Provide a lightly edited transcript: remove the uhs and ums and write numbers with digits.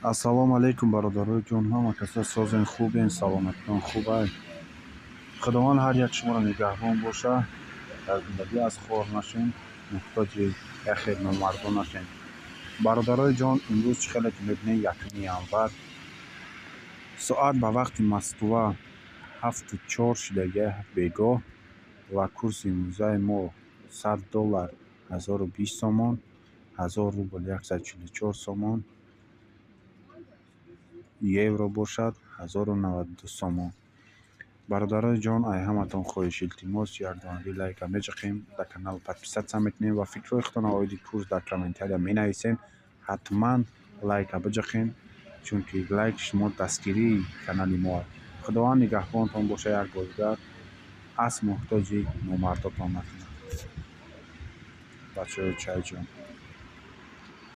Ассалому алайкум, бародарои ҷон, ҳама каса созен, хубен, саломатитон хубай. Худованд ҳар як шуморо нигаҳбон боша, дар зиндагӣ аз хор нашен, муҳтоҷи яхе номардон нашен. Бародарои ҷон, имрӯз чӣ хеле ки мебинед, 1 январ, соат ба вақти Москва 7:04 шидагия бегоҳ ва курси имрӯзаи мо: 100 доллар 1020 сомон, 1000 рубл 144 сомон, евро бошад 1092 сомон. Бародарои ҷон, ай ҳаматон хоҳиш, илтимос, якдонаги лайка меҷақем, дар канал подписаться мекунем ва фикрҳои худтонро оиди курс дар комментария менависем. Ҳатман лайка биҷақем, чунки лайк шумо дастгирии канали мо. Худованд нигаҳбонтон боша, як бор дигар аз муҳтоҷи номардотон накунад. Бачаҳои чайҷон.